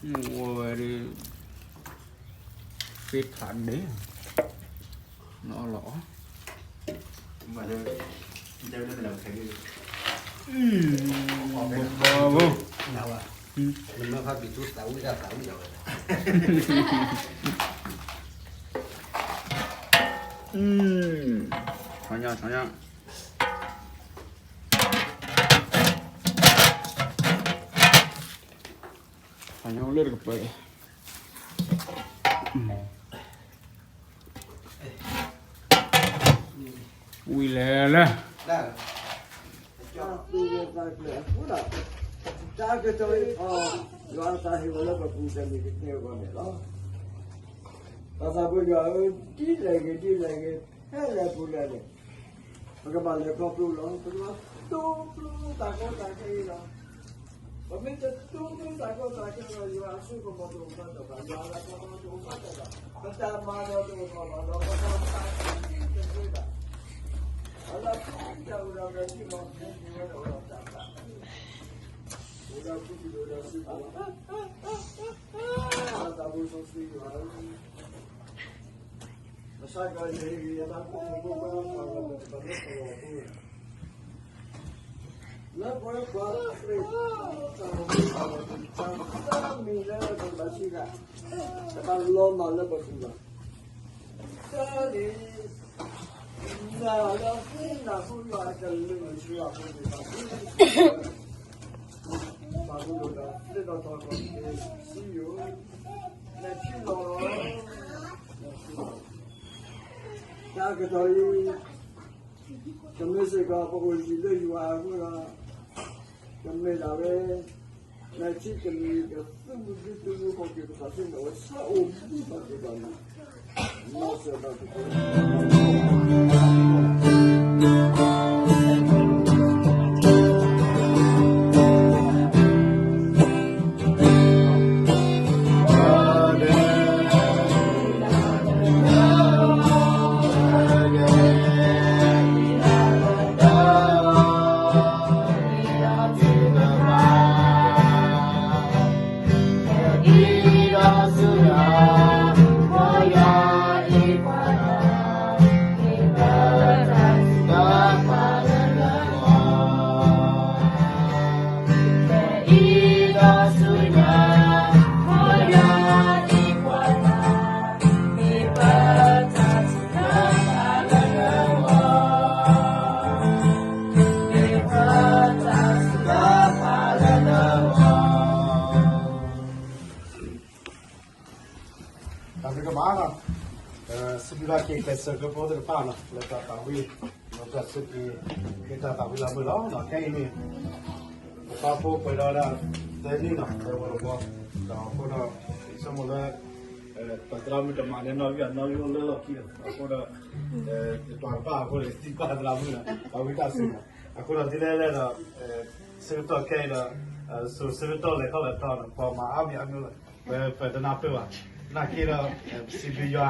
ဝဲဒၣ် သ့ဖးဒဲး နအီၣ်လီၤအီၣ် ဘၣ်ဘၣ် ဆီညါ ဆီညါ ဆီညါလၢတကပၤ ဝံၤလဲၣ်လဲၣ် တၢ်ကတိၤအံၤ ယွၤအသးဟ့ၣ်ဝဲလၢပပူၤတမံၤကသ့အဂီၢ်န့ၣ်လီၤ. ပှၤသးပှၢ်ယွၤဧၢ, ဒ်လဲၣ်ဂ့ၤဒ်လဲၣ်ဂ့ၤ, ဖဲလဲၣ်ပူၤလဲၣ်န့ၣ်, ပကဘၣ်လဲၤခီဖျိလီၤ. ပကဘၣ်တူၢ်ဖျိသးကီသးခဲအံၤလီၤ. ပမ့ၢ်တတူၢ်ဖျိသးကီသးခဲဒီး ယွၤအစိကမီၤတအိၣ်ဘၣ်ဒီးဘၣ်, ယွၤအလၤကပီၤတအိၣ်ဘၣ်ဒီးဘၣ်, ပတၢ်မၤလီၤတအိၣ်ဘၣ်ဒီး ပတၢ်မၤတသ့ဘၣ်. အလၤကပီၤတအိၣ်ဒီး ပထံၣ်မီၤက့ၤဝဲဒီးတၢ်သး, အိၣ်ဒီးပူၤကံၤဒီးစ့ၢ်ကီး, သးဘိစီဆှံယွၤဧၢ, ကစၢ်ယွၤ ယဟ့ၣ်ဂံၢ်ဟ့ၣ်ဘါ ဖိမုၣ်ဖိခွါ ပှၤလၢပတပာ်လၢပဂီၢ်အဃိ, လၢပဝဲပှၤခရံာ်ဖိ တၢ်မံၤလၢပကဘၣ်စံးဂ့ၤ, တဘၣ်လီၤမၢ်လၢပပူၤဘၣ်. တၢ်န့ၣ် နၤလၢနၢ်ဟူယွၤအကလုၢ်ဆူအပူၤန့ၣ် ပာ်မူဒီးသ့ၣ်နီၣ်ထီၣ်က့ၤစံယိၣ်, နထံၣ်လီၤ, တၢ်ကတီၢ်အံၤ တမ့ၢ်စ့ၢ်ကီးပအိၣ်ယံၤလၢယွၤအဃိဒီး, တမ့ၢ်ဒၣ်ဝဲ နထံၣ်ကမံၤ ကသုးမုၢ်ဒုးသုးမုၢ်ဟီၣ်က့ၤပသးသ့န့ၣ် အဝဲဆၢအိၣ်ဘှံးထီၣ်က့ၤဒီးနၤ, နီၢ်စၢၤဘၣ်က့ၤ တၢ်ဘျုးဒိၣ်မးနီၤ, စံးဘျုးဘၣ်က့ၤ ကစၢၢ်ကဖိသ့ၣ်တဖၣ်နီၤ လၢတၢ်သးဝံၣ်, လၢတၢ်စူၢ်က့ၤက့ၤတၢ်သးဝံၣ်လၢမုၢ်လီၤ. ခဲအံၤန့ၣ် ပပာ်ဖှိၣ်ပှဲၤဒီးဒၣ် သၢနံၣ်နီၤ သၢဝီတဝီ, ဒီးအဃိဒီး ဆိကမိၣ်လၢ ပသရၣ်မုၣ်တမၤန့ၢ်နီၣ်ဂံၢ် အနီၣ်ဂံၢ်အိၣ်လၢလီၢ်ခံဒီး အဃိဒီး တပာ်တပာ်အဃိန့ၣ် သံကွၢ်သရၣ်မုၣ်လီၤ. အဝံသးစူၤနီၤ, အဃိဒီးဒ်လဲၣ်လဲၣ်ဒီး ဆၢကတီၢ်ခဲအံၤဒီး စိၤဆၢကတီၢ်လဲၤထီၣ်လဲၤထီနီၤ ပှၤမၤအါမံၤအါမံၤလီၤ, ပတနၢ်ပၢၢ်ဘၣ်. သနာ်က့ဒီး ပစံးဘျုးယွၤ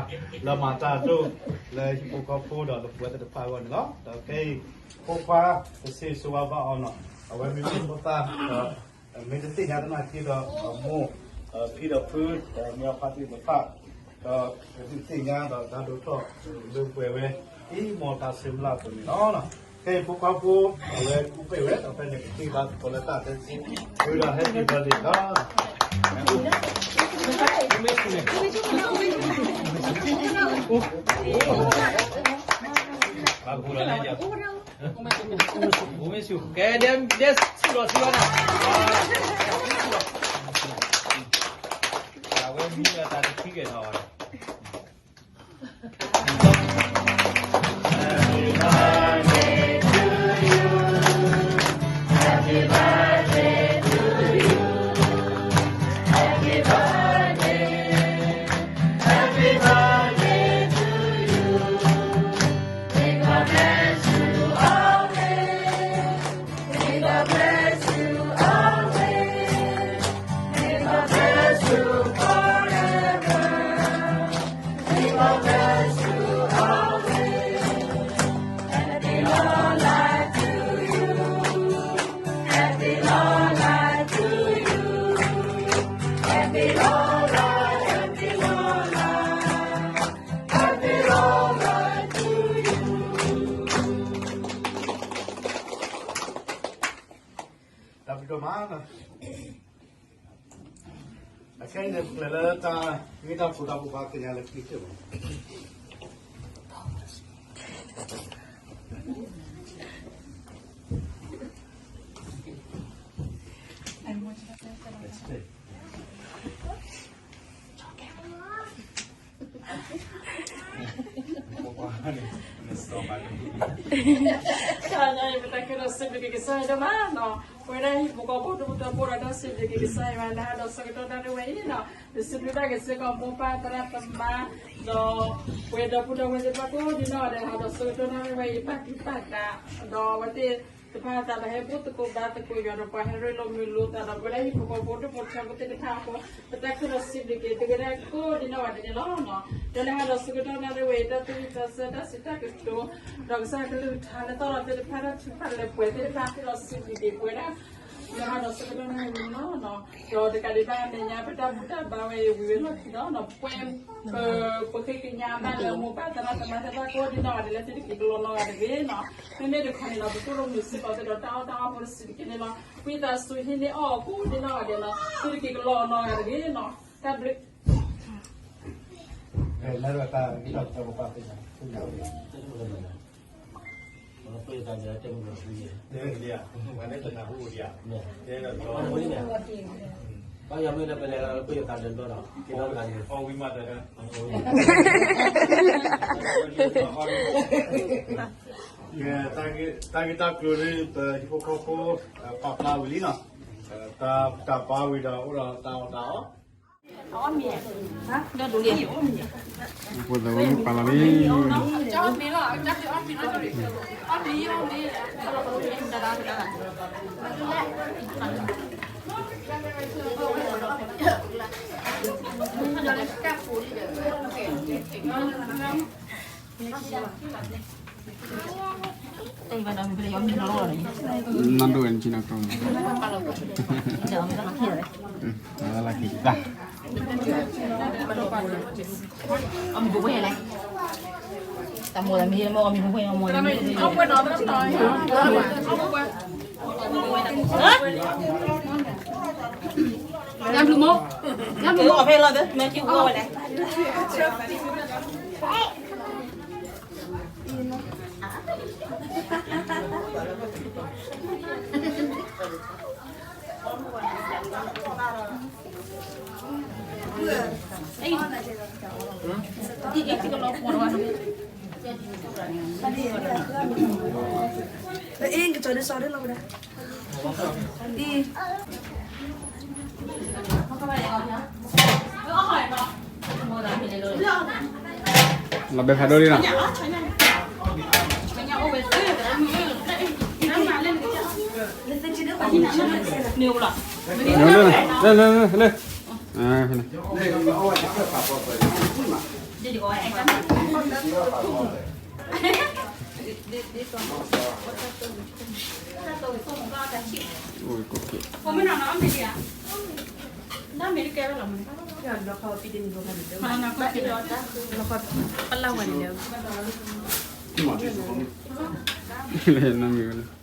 လၢမၤတၢ်ဒိၣ် လၢဟံၣ်ဖိဃီဖိဒီးလၢပဝဲသ့ၣ်တဖၣ်အဂီၢ်န့ၣ်လီၤ. ဒီးခဲအံၤ ဖိခွါ တဆံးစိဝါဘၣ်အီၤနီၤ, အဝဲမ့ၢ်မိၢ်မိၢ်သၣ်ဒီး မ့ၢ်တသ့ၣ်ညါသနာ်က့ဒီး အမိၢ် ဖံဒီးဖု ဒီးမ့ၢ်အဖါသ့ၣ်တဖၣ် ဒီးကသ့ၣ်ညါဒီးတၢ်ဒိၣ်ထီၣ်လၢပှဲၤဝဲ အံၤမ်တၢ်ဆၢမုၢ်လၢ်အသိးန့ၣ်လီၤ. ခဲအံၤဖိခွါဖိ အဝဲကူၣ်ပ့ၢ်ဝဲ ဒီးဖဲန့ၣ် ကသံၣ်ဘါသကိးလၢတၢ်တဲဆူ ဝံၤဒီး Happy birthday လီၤ. ကဲ ဒဲဆူၣ်လီၤဆူလီၤနၤ, အဝဲမံဒီးတၢ်တထံၣ်ကဲထီၣ်ဝဲ တၢ်ဘျုးဒိၣ်မး, အခဲအံၤန့ၣ် ပကျဲၤလၢတၢ်ဂ့ၢ်တၢ်ဖိတၢ်ဖိခွါသ့ၣ်ညါလၢခံကတၢၢ်ဘၣ်. တၢ်ညါအံၤ ပတၢ်ခဲလၢာ်စံးဘျုးက့ၤကစၢ်ယွၤဒိၣ်မးနီၤ, ပဝဲဒၣ်ဟံၣ်ဖိဃီဖိဒိၣ်ဖိထၢဖိဒီး တၢ်စံးဘျုးက့ၤကစၢ်ယွၤလၢဟါဒီးဆၢကတီၢ်နၣ်ရံၣ်ဝဲအံၤနီၤ, ပစံးဘျုးဘၣ်က့ၤစ့ၢ်ကီးမိၢ်ပၢ်သရၣ်သမါ, ဒီးပဝဲဒီပုၢ်ဒီဝဲၢ်သ့ၣ်တဖၣ်ကိးဒ်နီၢ်ဂၤဒဲး ဟါဒီးဆၢကတီၢ်နၣ်ရံၣ်ဝဲအံၤ ပာ်သူၣ်ပာ်သး, ဒီးအဝဲသ့ၣ်တဖၣ်အသးဒီးဟဲဘူၣ်သကိးဘါသကိးယွၤဒီးပှၤဟဲရ့လိာ်မုာ်လိာ်သးဒီး ပဝဲဒၣ်ဟံၣ်ဖိဃီဖိဒိၣ်ဖိထၢဖိသ့ၣ်တဖၣ်အဃိ ပတၢ်ခဲလၢာ်စံးဘျုးက့ၤသုဝဲဒၣ်ကိးဒ်နီၢ်ဂၤဒဲးန့ၣ်လီၤ. ဒီးလၢဟါဒီးဆၢကတီၢ်နၣ်ရံၣ်ဝဲအံၤ တၢ်သူၣ်ဝံၣ်သးဆၢ တၢ်စံးတၢ်ကတိၤ ဒီးကစၢ်ကလုၢ်ကထါလၢသီၣ်လီၤသ့ၣ်တဖၣ် တၢ်ထုကဖၣ်လၢပှဲၤသ့ၣ်တဖၣ် ခဲလၢာ်စံးဘျုးက့ၤပဝဲဒၣ် လၢဟါဒီးဆၢကတီၢ်နၣ်ရံၣ်ဝဲန့ၣ်လီၤ. ဒီးတကးဒံးဘၣ်အမဲာ်ညါ ပတၢ်ဘူၣ်တၢ်ဘါဝဲအံၤဝံၤဝဲလီၢ်ခံလီၤ. ပှဲၤ ပဃ့ကညးဘၣ်လၢမိၢ်ပၢ်သရၣ်သမါသ့ၣ်တဖၣ်ကိးဒ်နီၢ်ဂၤဒဲးလၢသုတက့ၤကလီနီၢ်ဂၤတဂ့ၤနီၤ. မ့မ့ၢ်တခီန့ၣ်လီၤ ပသိၣ်လိမုာ်စ့ၢ်ကီးသ့ဒီးတၢ်အီၣ်တၢ်အီဖိတစံးတက့ၢ်န့ၣ်လီၤ. ဝံသးစူၤဟံးန့ၢ်အီၣ်ကိးဒ်နီၢ်ဂၤဒဲးလီၤ. သုတက့ၤကလီနီၢ်ဂၤတဂ့ၤနီၤ. တၢ်ဘျုး လၢတၢ်ဂ့ၢ်တၢ်ဖိတၢ်ဖိခွါသ့ၣ်ညါ တၢ်ဂ့ၢ်တၢ်ကျိၤန့ၣ် ပဟံၣ်ဖိဃီဖိ ပာ်ဖျါဝံၤလံနီၤ. တၢ်တၢ်ပာ်ဝံၤဒီး အိၣ်ဒီးတၢ်အီၣ်တၢ်အီ ဖိသၣ်ဝဲမ့ၢ်ပာ်လီၤလံ နဒိၣ်ဝဲနကၠီနကျိ လၢလၢခံတၢ် အမံၤပှဲၤလဲၣ် တၢ်မိၣ်တၢ်မံၤမ့ၢ်အမံၤပှဲၤမ့ၢ် ညါဘျုးမိၢ် ညါဘျုးမိၢ် အဖဲလီၤသ့ မ့ၢ်က့ၤဝဲလဲၣ် လီၤဘဲ ဖးဒိၣ်လံနီၤ လၢ လၢ လၢ လၢ လၢ လၢနမံၤဝဲလၢ